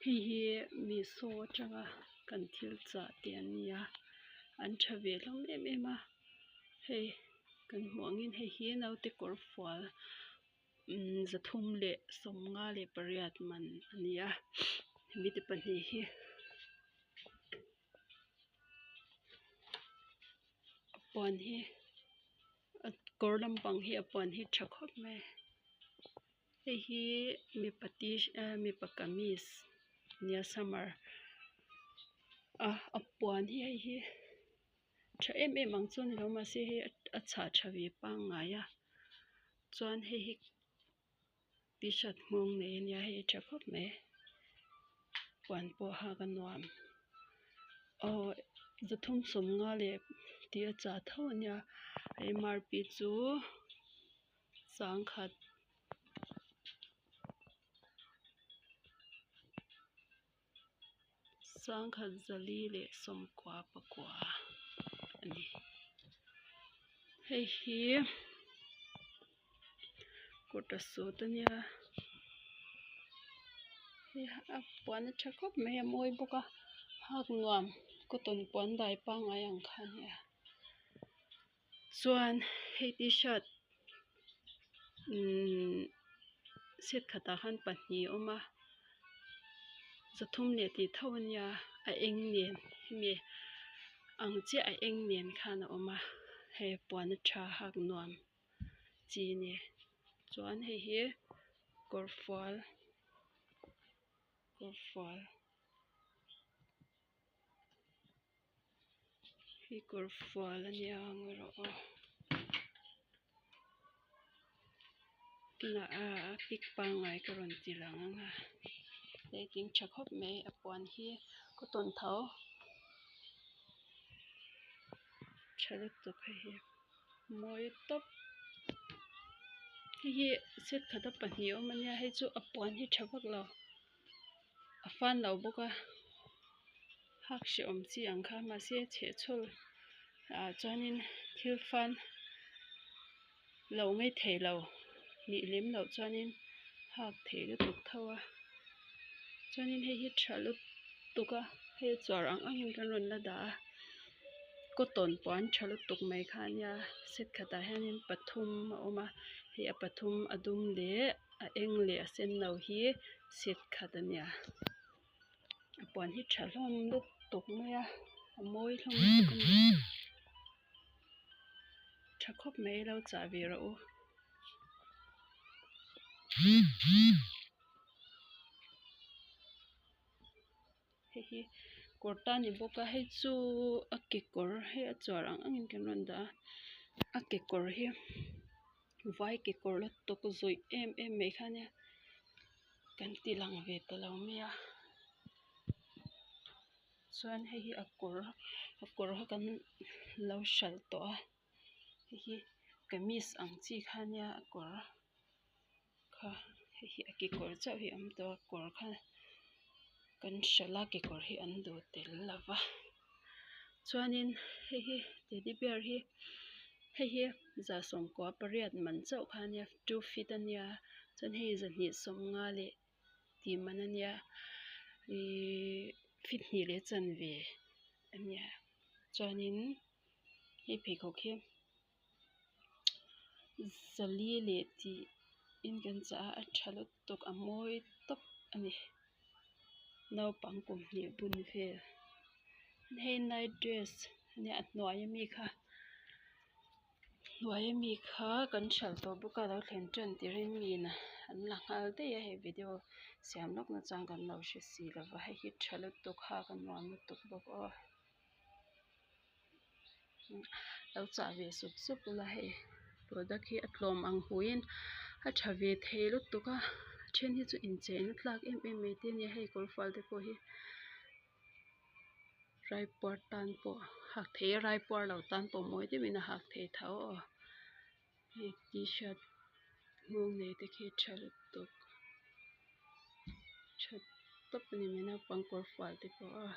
Hei hi Meesho atanga kan thil chah te an ni a an tha ve hlawm em em a hei kan hmuh angin hei hi naute kawr fual imm zathum leh sawmnga leh pariat man a ni a hemi te pahnih hi. A puan hi a kawr lampang hi a puan hi tha khawp mai hei hi mipa mipa kamis nia summer a a puan hi hei hi tha em em ang chu a ni lo mahse hei a chhah tha ve pangngai a chuan hei hi t-shirt nghawng nei a nia hei a tha khawp mai puan pawh hak a nuam aw zathum sawmnga leh tih a chah tho a nia a M R P chu sangkhat. Sangkhat zali leh sawmkua pakua a ni hei hi kurta suit a nia hei a puan a tha khawp mai a mawi bawk a hak nuam cotton puan dai pangngai ang kha a nia chuan hei tshirt immh set khatah khan pahnih a awm a zathum leh tih tho a nia a eng nen hemi ang chiah a eng nen khan a awm a hei puan a tha hak nuam chi a ni chuan hei hi kawr fual kawr fual. Hei kawr fual a nia ang erawh aw tunah a pic pangngai ka rawn ti lang ang a hei tha khawp mai a puan hi cotton tho tha lutuk hei hi mawi tawp hei hi set khata pahnih awm a nia hei chu a puan hi tha vak lo. A fan lo bawk a hak hrehawm chi ang kha mahse chhehchhawl ah chuanin thil fan lo ngei thei lo nih lem loh chuanin hak thei lutuk tho a chuanin hei hi tha lutuk a hei a chuar ang angin kan rawn la dah a cotton puan tha lutuk mai kha a nia set khatah hianin pathum a awm a hei a pathum a dum leh. A eng leh a sen no hi set khat a nia a puan hi tha hlawm lutuk mai a a mawi hlawm lutuk a ni tha khawp mai lo chah ve rawh u. Hei hi kawr ta ni bawk a hei chu a kekawr hei a chuar ang angin kan rawn dah a a kekawr hi vai kekawr la tawk zawih em em mai kha ania kan ti lang ve ta lo mai a chuan hei hi a kawr a kawr kha kan lo hralh tawh a hei hi kamis ang chi kha ania a kawr. Kha hei hi a kekawr chauh hi a awm tawh a kawr kha kan hralh a kekawr hi an duh tel lo va chuanin hei hi teddy bear hi hei hi za sawmkua pariat man chauh kha a nia two feet a nia chuan hei zahnih sawmnga leh tih man a nia ihh feet hnih leh chanve a nia chuanin hei pheikhawk hi. Zali leh tih in kan chah a a tha lutuk a mawi tawp a ni naupang kum hnih bun vel hei night dress a nia a hnuai ami kha hnuai ami kha kan hralh tawh bawk a lo thlen tan tirhin mi in an la nghal daih a hei video siam lawk na chang kan lo hre si lova hei hi tha lutuk hak a nuam lutuk bawk aw. Lo chah ve sup sup ula hei product hi a tlawm ang huin a tha ve thei lutuk a a then hi chu incheina tlak em em mai te a nia hei kawr fual te pawh hi raipuar tan pawh hak thei a raipuar lo tan pawh mawi deuhin a hak thei tho aw hei tshirt nghawng nei te khi tha lutuk tha tawp a ni mai naupang kawr fual te pawh a.